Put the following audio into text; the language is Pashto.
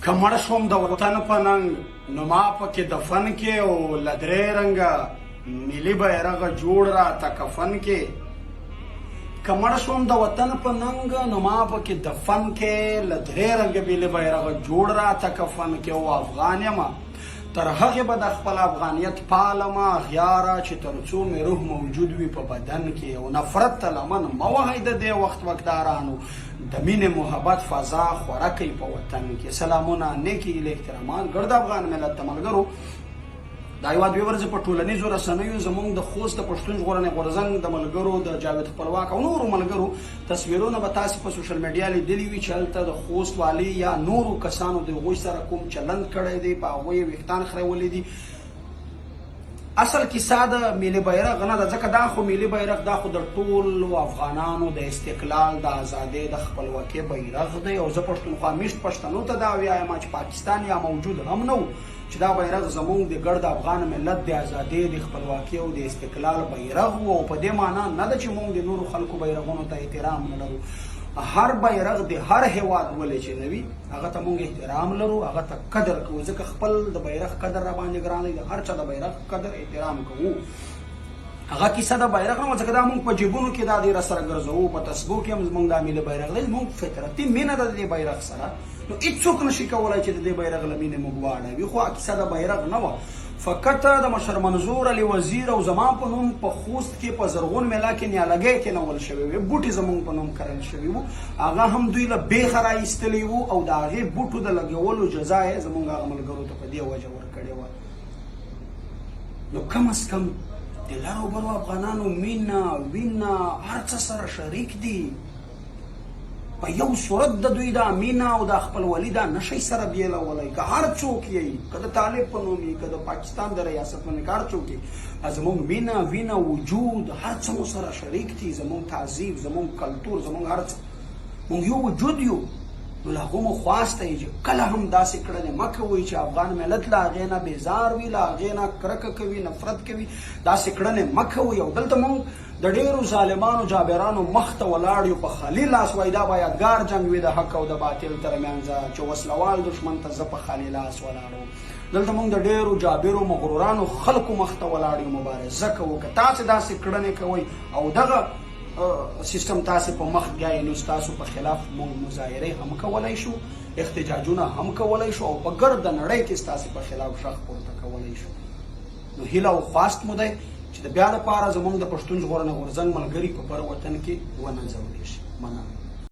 که مړ شوم د وطن په ننګ نو ما پکې دفن کې او له درې رنګه ملي بیرغه جوړ راته کفن کې. که مړ شوم د وطن په ننګ نو ما پکې دفن کې، له درې رنګه ملي بیرغه جوړ راته کفن کې. او افغان یم، تر هغې به د خپل افغانیت پالم اغیاره چې تر څو مې روح موجود وي په بدن کې. او نفرت ته لمن مه وهئ د دې وخت وکدارانو، د مینې محبت فضا خوره کوي په وطن کې. سلامونه، نیکې هیلې، احترامات ګرد افغان ملت ته. ملګرو، دا یوه دوې ورځې په ټولنیزو رسنیو زموږ د خوست د پښتون ژغورنې غورځنګ د ملګرو، د جاوید خپلواک او نورو ملګرو تصویرونه به تاسې په سوشل میډیا لیدلي وي چې هلته د خوست والي یا نورو کسانو د هغوی سره کوم چلند کړی دی، په هغوی یې ویښتان خریولي دي. اصل کیسه د ملي بیرغ نه ده، ځکه دا خو ملي بیرغ دا خو د ټولو افغانانو د استقلال، د ازادۍ، د خپلواکۍ بیرغ دی. او زه پښتونخوا میشت پښتنو ته دا ویایم چې پاکستان یا موجود هم نه و چې دا بیرغ زمونږ د ګرد افغان ملت د ازادۍ، د خپلواکۍ او د استقلال بیرغ و. او په دې معنی نه ده چې مونږ د نورو خلکو بیرغونو ته احترام نه لرو. هر بیرغ د هر هیواد ولې چې نه وي، هغه ته مونږ احترام لرو، هغه ته قدر کوو، ځکه خپل د بیرغ قدر را باندې ګران دی، د هر چا د بیرغ قدر احترام کوو. هغه کیسه د بیرغ نه، ځکه دا مونږ په جیبونو کې دا دی را سره ګرځوو، په تسبو کې هم زمونږ دا ملي بیرغ دی، زمونږ فطرتي مینه ده د دې بیرغ سره، نو هیڅوک نشي کولای چې د دې بیرغ له مینې موږ واړوي. خو کیسه د بیرغ نه وه، فقط د مشر منظور علي وزیر او زما په نوم په خوست کې په زرغون میله کې نیالګۍ کېنول شوې وې، بوټي زمونږ په نوم کرل شوي وو، هغه هم دوی له بېخه را ایستلي وو او د هغې بوټو د لګولو جزا یې زمونږ هغه ملګرو ته په دې وجه ورکړې وه. نو کم از کم د لر او برو افغانانو مینه، وینه، هر څه سره شریک دي. په یو صورت د دوی دا مینه او دا خپلولي دا نشي سره بیلولی. که هر څوک یې، که د طالب په نوم یې، که د پاکستان د ریاست په نوم، که هر څوک یې، زموږ مینه، وینه، وجود، هر څه مو سره شریک دي. زموږ تهذیب، زموږ کلتور، زموږ هر څه، موږ یو وجود یو. نو له هغو مو خواست دی چې کله هم داسې کړنې مه کوئ چې افغان ملت له هغې نه بیزار وي، له هغې نه کرکه کوي، نفرت کوي. داسې کړنې مه کوئ. او دلته موږ د ډېرو ظالمانو جابرانو مخ ته ولاړ یو په خالي لاس. وایي دا به یادګار جنګ وي د حق او د باطل ترمنځ چې وسلوال دښمن ته زه په خالي لاس ولاړ وم. دلته موږ د ډېرو جابرو مغرورانو خلکو مخ ته ولاړ یو، مبارزه کوو. که تاسې داسې کړنې کوئ او دغه سیستم تاسې په مخ بیایي، نو ستاسو په خلاف موږ مظاهرې هم کولای شو، احتجاجونه هم کولای شو او په ګرده نړۍ کې ستاسې په خلاف غږ پورته کولای شو. نو هیله او خواست مو دی چې د بیا لپاره زموږ د پښتون ژغورنې غورځنګ ملګري په بر وطن کې ونه ځورېږي. مننه.